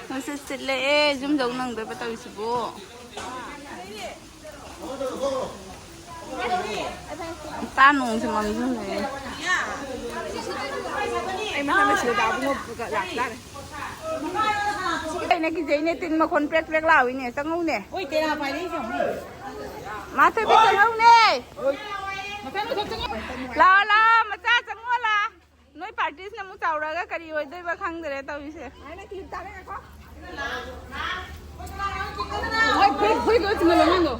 ꯅꯨꯡꯁꯤꯠ ꯁꯤꯠꯂꯛꯑꯦ, ꯌꯨꯝ ꯌꯧ ꯅꯪꯗꯣꯏꯕ ꯇꯧꯔꯤꯁꯤꯕꯣ꯫ ꯇꯥ ꯅꯣꯡꯁꯦ ꯃꯝꯁꯤꯜꯂꯛꯑꯦ꯫ ꯑꯩ ꯃꯊꯪꯗ ꯁꯤꯗ ꯗꯥ ꯑꯕꯨꯡꯉꯣꯒ ꯂꯥꯛꯇꯥꯔꯦ꯫ ꯑꯩꯅ ꯀꯤꯖꯩꯅꯦ, ꯇꯤꯟ ꯃꯈꯣꯟ ꯄ꯭ꯔꯦꯛ ꯄ꯭ꯔꯦꯛ ꯂꯥꯎꯏꯅꯦ, ꯆꯪꯉꯧꯅꯦ꯫ ꯍꯣꯏ, ꯇꯦꯔꯥ ꯄꯥꯏꯔꯛꯏꯁꯦ ꯌꯦꯡꯉꯨꯅꯦ꯫ ꯃꯥ ꯊꯣꯏꯕꯤ ꯆꯪꯉꯧꯅꯦ꯫ ꯂꯥꯛꯑꯣ, ꯂꯥꯛꯑꯣ, ꯃꯆꯥ ꯆꯪꯉꯣ, ꯂꯥ꯫ ꯅꯣꯏ partyꯁꯤꯅ ꯑꯃꯨꯛ ꯆꯥꯎꯔꯒ ꯀꯔꯤ ꯑꯣꯏꯗꯣꯏꯕ ꯈꯪꯗ꯭ꯔꯦ ꯇꯧꯔꯤꯁꯦ꯫ ꯍꯣꯏ, ꯐꯨꯔꯤꯠ, ꯐꯨꯔꯤꯠ ꯂꯣꯏ ꯆꯤꯡꯍꯜꯂꯣ ꯑꯉꯥꯡꯗꯣ꯫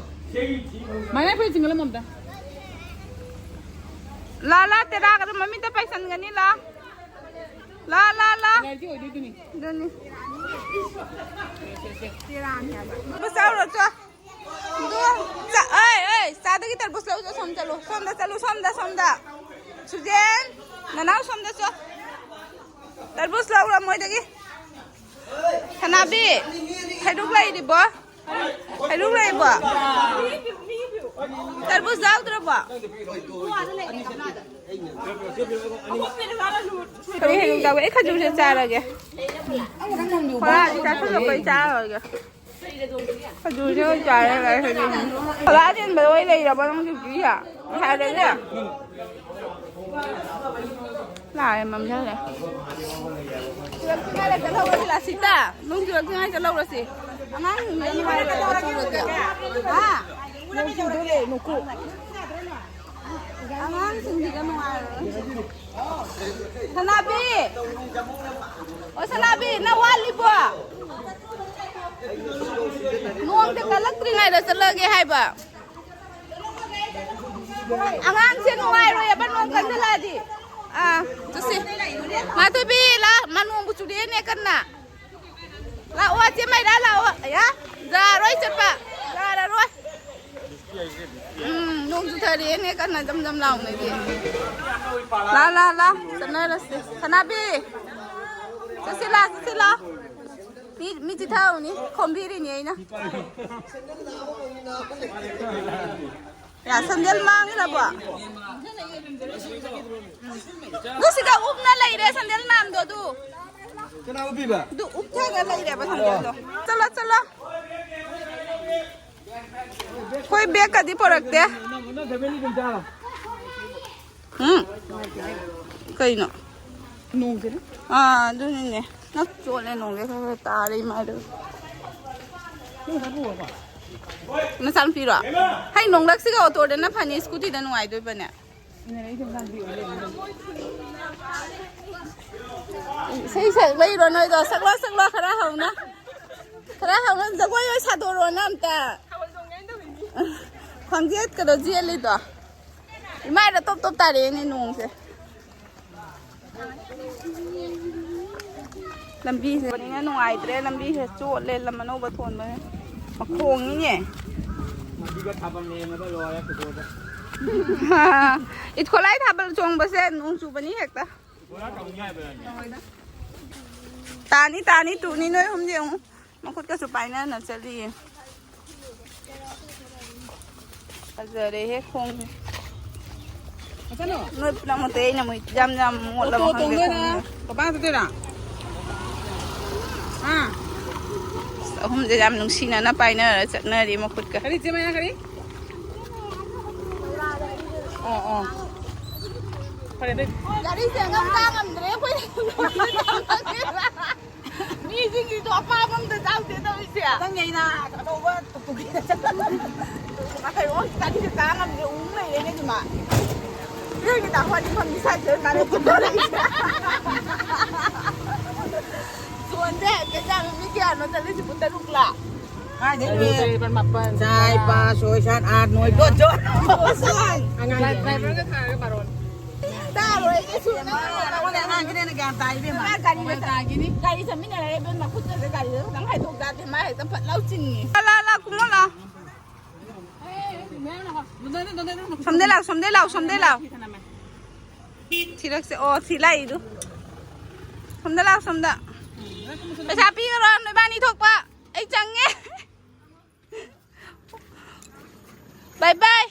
ꯃꯥꯏꯅ ꯐꯨꯔꯤꯠ ꯆꯤꯡꯍꯜꯂꯝꯃꯣ ꯑꯝꯇ꯫ ꯂꯥ, ꯂꯥ, ꯇꯦꯔꯥꯒꯗꯣ ꯃꯃꯤꯠꯇ ꯄꯥꯏꯁꯟꯒꯅꯤ, ꯂꯥ꯫ ꯂꯥ, ꯂꯥ, ꯂꯥ꯫ Energy ꯑꯣꯏꯗꯣꯏꯗꯨꯅꯤ꯫ ꯑꯗꯨꯅꯤ꯫ ꯆꯥꯎꯔꯣ, ꯆꯣ꯫ ꯑꯗꯨ ꯆꯥ-, ꯑꯩ, ꯑꯩ, ꯆꯥꯗꯒꯤ ꯇꯔꯕꯨꯖ ꯂꯧ ꯆꯣ, ꯁꯣꯝ ꯆꯠꯂꯨ, ꯁꯣꯝꯗ ꯆꯠꯂꯨ, ꯁꯣꯝꯗ, ꯁꯣꯝꯗ꯫ ꯁꯨꯖꯦꯟ, ꯅꯅꯥꯎ ꯁꯣꯝꯗ ꯆꯣ꯫ ꯇꯔꯕꯨꯖ ꯂꯧꯔꯣ ꯃꯣꯏꯗꯒꯤ꯫ ꯁꯅꯥꯕꯤ, ꯍꯩꯔꯨꯛ ꯂꯩꯔꯤꯕꯣ? ꯍꯩꯔꯨꯛ ꯂꯩꯔꯤꯕꯣ? ꯇꯔꯕꯨꯖ ꯌꯥꯎꯗ꯭ꯔꯕꯣ? ꯀꯔꯤ ꯍꯩꯔꯨꯛ ꯌꯥꯎꯒꯦ? ꯑꯩ ꯈꯖꯨꯔꯁꯦ ꯆꯥꯔꯒꯦ꯫ ꯕꯣꯔꯥꯗꯤ ꯆꯥꯁꯤꯜꯂꯛꯄꯩ ꯆꯥꯔꯔꯣꯏꯒꯦ꯫ ꯈꯖꯨꯔꯁꯦ ꯑꯣꯏꯅ ꯆꯥꯔꯦ ꯂꯥꯏ ꯈꯖꯨꯔ꯫ ꯈꯖꯥ ꯆꯦꯟꯕꯗ ꯑꯣꯏ ꯂꯩꯔꯕ ꯅꯪ ꯗ꯭ꯌꯨꯇꯤꯁꯦ? ꯉꯁꯥꯏꯗꯒꯤ? ꯂꯥꯛꯑꯦ, ꯃꯝꯁꯤꯜꯂꯦ꯫ ꯆꯨꯔꯛꯇ꯭ꯔꯤꯉꯩꯗ ꯆꯠꯍꯧꯔꯁꯤ, ꯂꯥꯁꯤꯇ꯫ ꯅꯣꯡ ꯆꯨꯔꯛꯇ꯭ꯔꯤꯉꯩꯗ ꯆꯠꯍꯧꯔꯁꯤ꯫ ꯑꯉꯥꯡꯁꯤꯡꯗ ꯅꯨꯡꯉꯥꯏꯔꯣꯏꯕ ꯆꯨꯔꯗꯤ꯫ ꯍꯥ? ꯅꯣꯡ ꯆꯨꯗꯣꯔꯦ, ꯅꯣꯡꯀꯨꯞ꯫ ꯑꯉꯥꯡꯁꯤꯡꯁꯤꯒ ꯅꯨꯡꯉꯥꯏꯔꯔꯣꯏ꯫ ꯁꯅꯥꯕꯤ! ꯑꯣ, ꯁꯅꯥꯕꯤ, ꯅꯪ ꯋꯥꯠꯂꯤꯕꯣ? ꯅꯣꯡꯁꯦ ꯀꯜꯂꯛꯇ꯭ꯔꯤꯉꯩꯗ ꯆꯠꯂꯒꯦ ꯍꯥꯏꯕ꯫ ꯑꯉꯥꯡꯁꯦ ꯅꯨꯡꯉꯥꯏꯔꯣꯏꯌꯦꯕ ꯅꯣꯡ ꯀꯟꯁꯤꯜꯂꯛꯑꯗꯤ꯫ ꯑꯥ, ꯆꯠꯁꯤ꯫ ꯃꯥ ꯇꯣꯏꯕꯤ, ꯂꯥ, ꯃꯥ ꯅꯣꯡꯕꯨ ꯆꯨꯔꯛꯑꯦꯅꯦ ꯀꯟꯅ꯫ ꯂꯥꯛꯑꯣ, ꯆꯦ ꯃꯩꯔꯥ, ꯂꯥꯛꯑꯣ꯫ ꯑꯌꯥ, ꯌꯥꯔꯣꯏ ꯆꯠꯄ꯫ ꯌꯥꯔꯔꯣꯏ꯫ ꯎꯝ, ꯅꯣꯡ ꯆꯨꯊꯔꯛꯑꯦꯅꯦ ꯀꯟꯅ ꯖꯝ ꯖꯝ ꯂꯥꯎꯅꯗꯤ꯫ ꯂꯥ, ꯂꯥ, ꯂꯥ, ꯆꯠꯅꯔꯁꯦ꯫ ꯁꯅꯥꯕꯤ, ꯆꯠꯁꯤ ꯂꯥ, ꯆꯠꯁꯤ ꯂꯥ꯫ ꯃꯤ, ꯃꯤ ꯆꯤꯊꯍꯧꯅꯤ, ꯈꯣꯝꯕꯤꯔꯤꯅꯤ ꯑꯩꯅ꯫ ꯌꯥ, ꯁꯟꯗꯦꯜ ꯃꯥꯡꯉꯤꯔꯕꯣ? ꯑꯗꯨ ꯁꯤꯗ ꯎꯞꯅ ꯂꯩꯔꯦ, ꯁꯟꯗꯦꯜ ꯃꯥꯡꯗꯣ ꯑꯗꯨ꯫ ꯀꯅꯥ ꯎꯞꯄꯤꯕ? ꯑꯗꯨ ꯎꯞꯊꯒ ꯂꯩꯔꯦꯕ ꯁꯟꯗꯦꯜꯗꯣ꯫ ꯆꯠꯂꯣ, ꯆꯠꯂꯣ꯫ ꯑꯩꯈꯣꯏ ꯕꯦꯒꯀꯗꯤ ꯄꯨꯔꯛꯇꯦ꯫ ꯎꯝ? ꯀꯩꯅꯣ? ꯅꯣꯡꯁꯤꯅ? ꯑꯥ, ꯑꯗꯨꯅꯤꯅꯦ꯫ ꯅꯪ ꯆꯣꯠꯂꯦ, ꯅꯣꯡꯁꯦ ꯈꯔ ꯈꯔ ꯇꯥꯔꯦ ꯏꯃꯥꯗꯨ꯫ ꯅꯆꯥꯅꯨꯄꯤꯔꯣ? ꯍꯩ, ꯅꯣꯡꯂꯛꯁꯤꯒ ꯑꯣꯇꯣꯗꯅ ꯐꯅꯤ, ꯁ꯭ꯀꯨꯇꯤꯗ ꯅꯨꯡꯉꯥꯏꯗꯣꯏꯕꯅꯦ꯫ ꯏꯁꯩ ꯁꯛꯂꯛꯏꯔꯣ ꯅꯣꯏꯗꯣ? ꯁꯛꯂꯣ, ꯁꯛꯂꯣ, ꯈꯔ ꯍꯧꯅ꯫ ꯈꯔ ꯍꯧꯅ ꯖꯒꯣꯏ ꯑꯣꯏ ꯁꯥꯗꯣꯔꯛꯑꯣꯅ ꯑꯝꯇ꯫ ꯈ꯭ꯋꯥꯡꯖꯦꯠꯀꯗꯣ ꯆꯦꯜꯂꯤꯗꯣ꯫ ꯏꯃꯥꯏꯗ ꯇꯣꯞ ꯇꯣꯞ ꯇꯥꯔꯛꯑꯦꯅꯦ ꯅꯣꯡꯁꯦ꯫ ꯂꯝꯕꯤꯁꯦ ꯅꯨꯡꯉꯥꯏꯇ꯭ꯔꯦ, ꯂꯝꯕꯤꯁꯦ ꯆꯣꯠꯂꯦ, ꯂꯝ ꯑꯅꯧꯕ ꯊꯣꯟꯕꯅꯦ꯫ ꯃꯈꯣꯡꯅꯤꯅꯦ꯫ ꯂꯝꯕꯤꯒ ꯊꯥꯕꯜ ꯂꯦꯝꯕꯗ ꯂꯣꯏꯔꯦ ꯐꯣꯇꯣꯗ꯫ ꯏꯠꯈꯣꯂꯥꯏ ꯊꯥꯕꯜ ꯆꯣꯡꯕꯁꯦ ꯅꯣꯡ ꯆꯨꯕꯅꯤ ꯍꯦꯛꯇ꯫ ꯏꯠꯈꯣꯂꯥꯏ ꯇꯧꯅꯤ ꯍꯥꯏꯕ꯭ꯔꯥꯅꯦ? ꯇꯥꯅꯤ, ꯇꯥꯅꯤ, ꯇꯨꯅꯤ, ꯅꯣꯏ ꯑꯍꯨꯝꯗꯤ ꯑꯃꯨꯛ꯫ ꯃꯈꯨꯠꯀꯁꯨ ꯄꯥꯏꯅꯅ ꯆꯠꯂꯤꯌꯦ꯫ ꯐꯖꯔꯦꯍꯦ ꯈꯣꯡꯁꯦ꯫ ꯅꯣꯏ ꯄꯨꯝꯅꯃꯛꯇ ꯑꯩꯅ ꯑꯃꯨꯛ ꯌꯥꯝ ꯌꯥꯝ ꯃꯣꯠꯂꯕ ꯈꯪꯗꯦ ꯈꯣꯡꯁꯦ꯫ ꯄꯄꯥ ꯆꯠꯇꯣꯏꯔꯥ? ꯑꯥ꯫ ꯑꯁ, ꯑꯍꯨꯝꯁꯦ ꯌꯥꯝ ꯅꯨꯡꯁꯤꯅꯅ ꯄꯥꯏꯅꯔ ꯆꯠꯅꯔꯤ ꯃꯈꯨꯠꯀ꯫ ꯀꯔꯤ ꯆꯦ ꯃꯩꯅꯥ ꯀꯔꯤ? ꯑꯣ, ꯑꯣ꯫ ꯐꯔꯦ, ꯑꯗꯨꯗꯤ꯫ ꯒꯥꯔꯤꯁꯦ ꯑꯉꯝ ꯀꯥ ꯉꯝꯗ꯭ꯔꯦ ꯑꯩꯈꯣꯏ꯫ ꯃꯤꯁꯤꯡꯁꯤꯁꯨ ꯑꯄꯥꯝꯕ ꯑꯝꯇ ꯆꯥꯎꯗꯦ ꯇꯧꯔꯤꯁꯦ꯫ ꯈꯤꯇꯪ ꯌꯩꯅ ꯑꯆꯧꯕ ꯇꯨꯛꯇꯨꯛꯀꯤ꯫ ꯉꯁꯥꯏ ꯑꯣ ꯆꯥꯅꯤꯡꯗ ꯆꯥ ꯉꯝꯗ꯭ꯔꯦ ꯎꯪ ꯂꯩꯔꯦꯅꯦ ꯑꯗꯨꯃ꯫ ꯏꯔꯣꯏꯒꯤ ꯇꯥꯛꯄꯗꯤ ꯐꯪꯗꯤ ꯁꯥꯏꯁꯦ ꯃꯥꯅ ꯇꯨꯝꯊꯣꯔꯛꯏꯁꯦ꯫ ꯁꯣꯟꯁꯦ ꯍꯥꯏꯐꯦꯠ ꯌꯥꯝꯃꯤ ꯃꯤ ꯀꯌꯥꯅꯣ ꯆꯠꯂꯤꯁꯤꯕꯨ ꯇꯔꯨꯛꯂ? ꯀꯥꯏꯗꯩ ꯂꯣꯏꯔꯦ? ꯄꯨꯡ ꯇꯔꯦꯠ, ꯃꯥꯄꯟ, ꯆꯥꯏ, ꯇꯔꯥ꯫ ꯄꯥ, ꯁꯣꯏ, ꯁꯥꯟ, ꯑꯥꯠ, ꯅꯣꯏ, ꯗꯣ, ꯖꯣ꯫ ꯗ꯭ꯔꯥꯏ-, ꯗ꯭ꯔꯥꯏꯚꯔꯒ ꯊꯥꯔꯒ ꯕꯥꯔꯣꯅꯤ꯫ ꯇꯥꯔꯣꯏ, ꯑꯩꯁꯨ ꯅꯪ ꯅꯉꯣꯟꯗ ꯑꯉꯥꯡꯒꯤꯅ ꯍꯦꯟꯅ ꯒ꯭ꯌꯥꯟ ꯇꯥꯏ, ꯏꯕꯦꯝꯃ꯫ ꯒꯥꯔꯤ ꯆꯠꯃꯤꯟꯅꯔꯦ, ꯏꯕꯦꯝꯃ꯫ ꯈꯨꯠꯀꯁꯦ ꯒꯥꯔꯤꯗ ꯈꯤꯇꯪ ꯍꯥꯏꯗꯣꯛ ꯇꯥꯗꯦ꯫ ꯃꯥ ꯍꯦꯛꯇ ꯐꯠ ꯂꯥꯎ ꯆꯤꯡꯉꯤ꯫ ꯂꯥ, ꯂꯥ, ꯂꯥ, ꯀꯨꯝꯃꯣ ꯂꯥ꯫ ꯁꯣꯝꯗ ꯂꯥꯎ, ꯁꯣꯝꯗ ꯂꯥꯎ, ꯁꯣꯝꯗ ꯂꯥꯎ꯫ ꯊꯤꯔꯛꯁꯦ꯫ ꯑꯣ, ꯁꯤ ꯂꯥꯛꯏꯗꯨ꯫ ꯁꯣꯝꯗ ꯂꯥꯎ, ꯁꯣꯝꯗ꯫ ꯄꯩꯁꯥ ꯄꯤꯈꯔꯣ, ꯅꯣꯏꯕꯥꯅꯤ ꯊꯣꯛꯄ꯫ ꯑꯩ ꯆꯪꯉꯦ꯫ ꯕꯥꯏ ꯕꯥꯏ꯫